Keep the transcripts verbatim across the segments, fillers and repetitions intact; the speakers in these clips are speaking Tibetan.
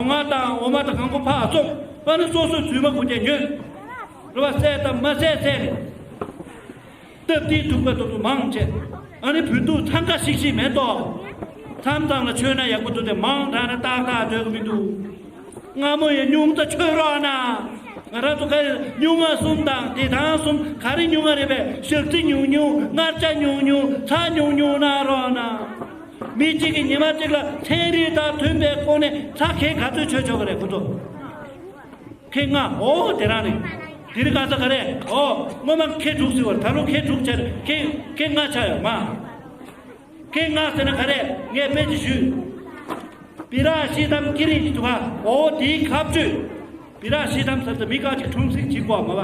ང་དང་འོ་མ་དང་གང་པོ་ཕར་བཙོང་། ཨ་ནི་སོ་སོའི་རྫུན་མ་དགུ་བརྒྱ་ཉོས། རེད་བ། བསད་དང་མ་བསད་བསད་ནས། སྟབས་བདེའི་ཐུག་པ་དུ་དུ་མང་བྱས། ཨ་ནི་བུ་ཕྲུག་འཚང་ཁ་ཤིག་ཤིག་མེད་དོ། མཚམས་མཚམས་ལ་མཆོད་ན་ཡག་པོ་འདུག་སྟེ་མང་དྲགས་ན་ཏག་ཏག་འདོད་ཀྱི་མི་འདུག་སྔ་མོ་ཡི་སྨྱུག་རྩ་མཆོད་རོགས་གནང་། ང་རང་ཚོ་ཁ་སྨྱུག་རྩ་གསུམ་དང་བདེ་ཐང་གསུམ། ག་རེ་སྨྱུག་རྩ་རེད་པས། ཞག་རྩི་སྨྱུག་སྨྱུག་སྔར་ཆ་སྨྱུག་སྨྱུག་ཚྭ་སྨྱུག་སྨྱུག་གནང་རོགས་གནང་། མི་གཅིག་གིས་ཉི་མ་གཅིག་ལ་ཚན་རིག་དང་མཐུན་པའི་སྒོ་ནས་ཚྭ་ཁལ་ག་ཚོད་མཆོད་ཆོག་གི་རེད། ཁོ་ཚོ་ཁལ་ལྔ། ཨོ་དེ་རང་རེད། དེ་རིང་ག་ཚོད་ག་རེད། ཨོ་སྔོན་མ་ཁལ་དྲུག་ཟེར་བ་རེད། ད་རུང་ཁལ་དྲུག་ཆགས་རེད། ཁལ་ཁལ་ལྔ་ཆགས་ཡོད་མ། ཁལ་ལྔ་ཟེར་ན་ག་རེ། ངས་དཔེ་ཅིག་ཞུས། སྦི་རག་ཤི་དམ་ཀི་རིང་ཅིག་འདུག་ག་ཨོ་དེའི་ཁ་གཅོད། སྦི་རག་ཤི་དམ་ཟེར་ཏེ་མི་ཁ་ཅིག་འཁྲུངས་ཟིག་ཅིག་གོ་མ་བ།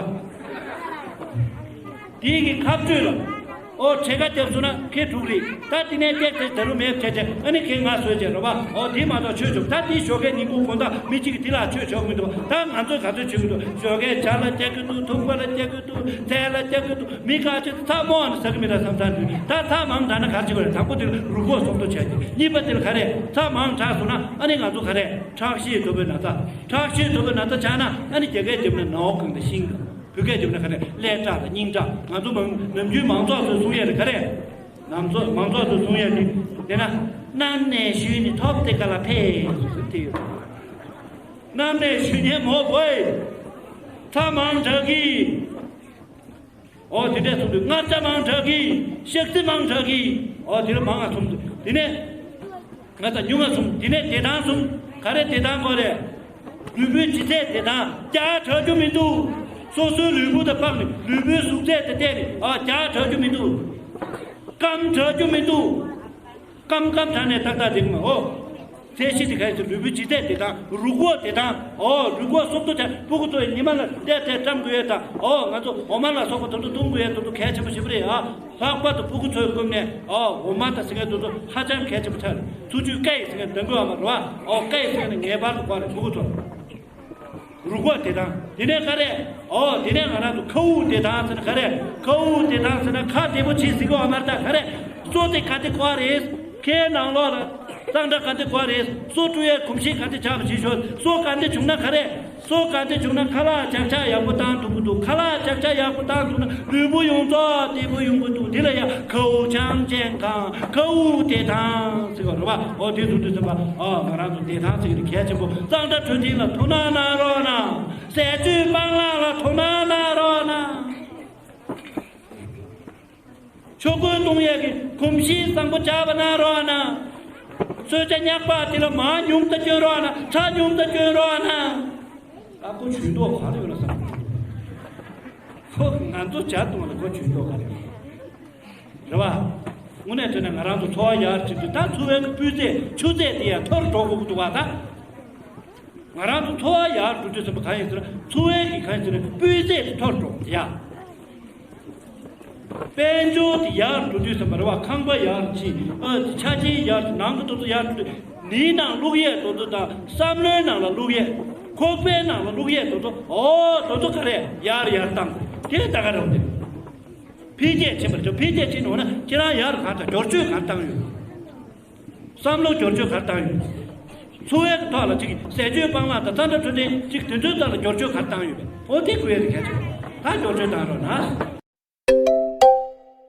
དེའི་གི་ཁ་གཅོད་ལ། ཨོ་ཁྲལ་ཁ་བརྒྱབ་སོང་ན་ཁལ་དྲུག་རེད། ད་དེ་ནས་སྟེགས་དེ་ད་རུང་མེད་བྱས་བྱས། ཨ་ནི་ཁལ་ལྔ་བཟོས་བྱས་རོ་བ། ཨོ་དེ་མ་གཏོགས་ཆོད་ཆོག་ད་དེ་ཞོགས་ཀས་ཉིན་གུང་དགོང་དག་མི་གཅིག་གིས་དེ་ལ་ཆོད་ཆོག་མི་འདུག་ད་ང་ཚོས་ག་ཚོད་བྱེད་ཀྱི་འདུག་ཞོགས་ཀས་ཇ་ལ་བརྒྱབ་ཀྱི་འདུག་འཐུང་པ་ལ་བརྒྱབ་ཀྱི་འདུག་ཚལ་ལ་བརྒྱབ་ཀྱི་འདུག་མི་ཁ་ཅིག་ཚྭ་མོ་ནི་ཟ་གི་མི་འདུག་བསམ་བསམ་འདུག་ད་ཚྭ་མང་དྲགས་ན་ག་རེ་བྱེད་དགོས་རེད། དང་པོ་དེ་ལ་རུས་ཁོག་སྲོག་ཐོག་ཆགས་ཀྱི། གཉིས་པ་དེ་ལ་ག་རེ། ཚྭ་མང་དྲགས་སོང་ན་ཨ་ནི་ང་ཚོ་ག་རེ། ཁྲག་ཤེད་དོད་པོའི་ན་ཚ། ཁྲག་ཤེད་དོད་པོའི་ན་ཚ་ཆགས་ན་ཨ་ནི་རྒྱ་སྐད་བརྒྱབ་ན་ནའོ་གང་དང་ཤིང་གང་། བོད་སྐད་བརྒྱབ་ན་ག་རེ། ཀླད་ཁྲག་དང་སྙིང་ཁྲག་ང་ཚོ་མང་ནམ་རྒྱུན་མང་ཚོགས་ཚོས་གསུང་ཡས་རེད། ག་རེ། ནམ་ཚོགས་མང་ཚོགས་ཚོས་གསུང་ཡས་དེ། དེ་ན། གནམ་ནས་བཞུད་ནས་ཐོབ་དེ་ག་ལ་ཕེབས་ཟེར་དེ་ཡོད། གནམ་ནས་བཞུད་ནས་མོ་བོས། ཚྭ་མང་དྲགས་ཀྱི། ཨོ་དེ་འདྲས་གསུངས་དུས་མངར་ཆ་མང་དྲགས་ཀྱི། ཞག་རྩི་མང་དྲགས་ཀྱི། ཨོ་དེ་ལ་མང་ང་གསུངས་དུས་དེ་ནས། ང་ཚ་ཉུང་ང་གསུངས། དེ་ནས་བདེ་ཐང་གསུངས། ག་རེ་བདེ་ཐང་དགོས་རེད། ལུས་པོའི་ལྗིད་ཚད་བདེ་ཐང་རྒྱགས་དྲགས་རྒྱུ་མི་འདུག་སོ་སོའི་ལུས་པོ་དང་སྤངས་ནས་ལུས་པོའི་གཟུགས་ཚད་དེ་བལྟས་ནས་ཨ་རྒྱགས་དྲགས་རྒྱུ་མི་འདུག་སྐམ་དྲགས་རྒྱུ་མི་འདུག་སྐམ་སྐམ་དྲགས་ནས་ཏག་ཏག་བསྡད་ཀྱི་མ་ཨོ། ཚད་གཞི་དེ་ག་རེ་ཟེར། ལུས་པོའི་ལྗིད་ཚད་བདེ་ཐང་། རུས་ཁོག་བདེ་ཐང་། ཨོ་རུས་ཁོག་སྲོག་ཐོག་ཆགས། ཕྲུ་གུ་ཚོ་ཉི་མ་ལ་བལྟས་བལྟས་བཀྲམ་དགོས་ཡས་དང་། ཨོ་ང་ཚོ་འོ་མ་ལ་སོགས་པ་དེ་ཚོ་འཐུང་དགོས་ཡས་དེ་ཚོ་གལ་ཆེན་པོ་ཞེ་པོ་རེད་ཨ། ལྷག་པར་དུ་ཕྲུ་གུ་ཚོའི་སྐབས་ནས་ཨོ་འོ་མ་དང་ཟེར་མཁན་དེ་ཚོ་ཧ་ཅང་གལ་ཆེན་པོ་ཆགས་རེད། འཚོ་བཅུད་སྐད་ཡིག་ཟེར་མཁན་འདང་དགོས་ཨ་མ་རེད་བ། ཨོ་སྐད་ཡིག་ཟེར་མཁན་ནི་ངེས་པར་དུ་དགོས་རེད་ཕྲུ་གུ་ཚོ། རུས་ཁོག་བདེ་ཐང་། དེ་ནས་ག་རེ། ཨོ་དེ་ནས་ང་རང་ཚོ་ཁ་དབུགས་བདེ་ཐང་ཟེར་ན་ག་རེ། ཁ་དབུགས་བདེ་ཐང་ཟེར་ན་ཁ་བདེ་པོ་བྱེད་ཟེར་གི་ཨ་མ་རེད་ད། ག་རེ། སོ་དེ་ག་དེ་དགོས་རེད། ཁའི་ནང་ལོགས་ལ་གཙང་སྦྲ་ག་དེ་དགོས་རེད། སོ་བཀྲུ་ཡས་གོམས་གཤིས་ག་དེ་ཆགས་པ་བྱེད་ཆོག་སོ་ག་དེ་བྱུང་ན་ག་རེ། སོ་ག་དེ་བྱུང་ན་ཁ་ལག་ཅག་ཆག་ཡག་པོ་བཏང་ཐུབ་ཀྱི་འདུག་ཁ་ལག་ཅག་ཆག་ཡག་པོ་བཏང་ཐུབ་ན་ལུས་པོ་ཡོངས་རྫོགས་བདེ་པོ་ཡོང་གི་འདུག་དེ་ལ་ཡང་ཁ་དབུགས་ཅང་ཅན་གང་། ཁ་དབུགས་བདེ་ཐང་ཟེར་བ་རེད་བ། ཨོ་དེ་ཚོ་དུས་ཙམ་པ་ཨ་ང་རང་ཚོ་བདེ་ཐང་ཟེར་གྱི་གལ་ཆེན་པོ། གཙང་སྦྲ་འཕྲོད་བསྟེན་ལ་ཐུགས་སྣང་གནང་རོགས་གནང་། ཟས་སྤྱོད་སྤང་བླང་ལ་ཐུགས་སྣང་གནང་རོགས་གནང་། ཆོ་ག་གཏོང་ཡས་ཀྱི་གོམས་གཤིས་བཟང་པོ་ཆགས་པ་གནང་རོགས་གནང་། གསོལ་ཇ་མྱགས་པ་དེ་ལ་མར་ཉུང་དུ་སྐྱོན་རོགས་གནང་། ཚྭ་ཉུང་དུ་སྐྱོན་རོགས་གནང་། ཨ་ཁོ་ཇུས་གཏོགས་ག་རེ་ཡོད་ལ་བསམ། ཁོ་ང་ཚོ་ཇ་བཏུང་བ་ལ་ཁོ་ཇུས་གཏོགས་ག་རེ་ཡོད་རེད་བ། དངོས་གནས་དྲང་གནས་ང་རང་ཚོ་འཚོ་བ་ཡར་ཕྱིན་དུས་ད་འཚོ་བའི་སྤུས་ཚད་ཆུ་ཚད་དེ་ཡང་མཐོ་རུ་འགྲོ་དགོས་ཀྱི་འདུག་བ་ད། ང་རང་ཚོ་འཚོ་བ་ཡར་འགྲོ་དུས་ཙམ་པ་གང་ཡིན་ཟེར་ན་འཚོ་བའི་གི་གང་ཡིན་ཟེར་ན་སྤུས་ཚད་དེ་མཐོ་རུ་འགྲོ་ཡ། དཔལ་འབྱོར་དེ་ཡར་འགྲོ་དུས་ཙམ་པ་རེད་བ། ཁང་པ་ཡར་ཕྱིན། ཨ་ཆ་རྐྱེན་ཡར་ཕྱིན། ནང་དུ་དེ་ཚོ་ཡར་འགྲོ་དུས་ནིའི་ནང་བླུག་ཡས་དེ་ཚོ་དང་བསམ་བློའི་ནང་ལ་བླུག་ཡས། ཁོག་པའི་ནང་ལ་བླུག་ཡས་དེ་ཚོ་ཨོ་དེ་ཚོ་ག་རེ་ཡར་ཡར་བཏང་། དེ་ད་ག་རེ་འོང་དེ། འཕེལ་རྒྱས་ཕྱིན་པ་རེད། འཕེལ་རྒྱས་ཕྱིན་འོང་ན་ཁྱེད་རང་ཡར་གང་དང་བསྒྱུར་བཅོས་གང་བཏང་ཡོད། བསམ་བློ་བསྒྱུར་བཅོས་ག་རེ་བཏང་ཡོད། འཚོ་བའི་ཐོག་ལ་ཅིག་ཟས་སྤྱོད་སྤང་བླང་དང་གཙང་སྦྲ་འཕྲོད་བསྟེན་ཅིག་དེ་ཚོའི་ཐོག་ལ་བསྒྱུར་བཅོས་ག་རེ་བཏང་ཡོད་པས། འོ་དེ་དགོས་ཡ་དེ་གལ་ཆེ། ད་བསྒྱུར་བཅོས་བཏང་རོགས་གནང་།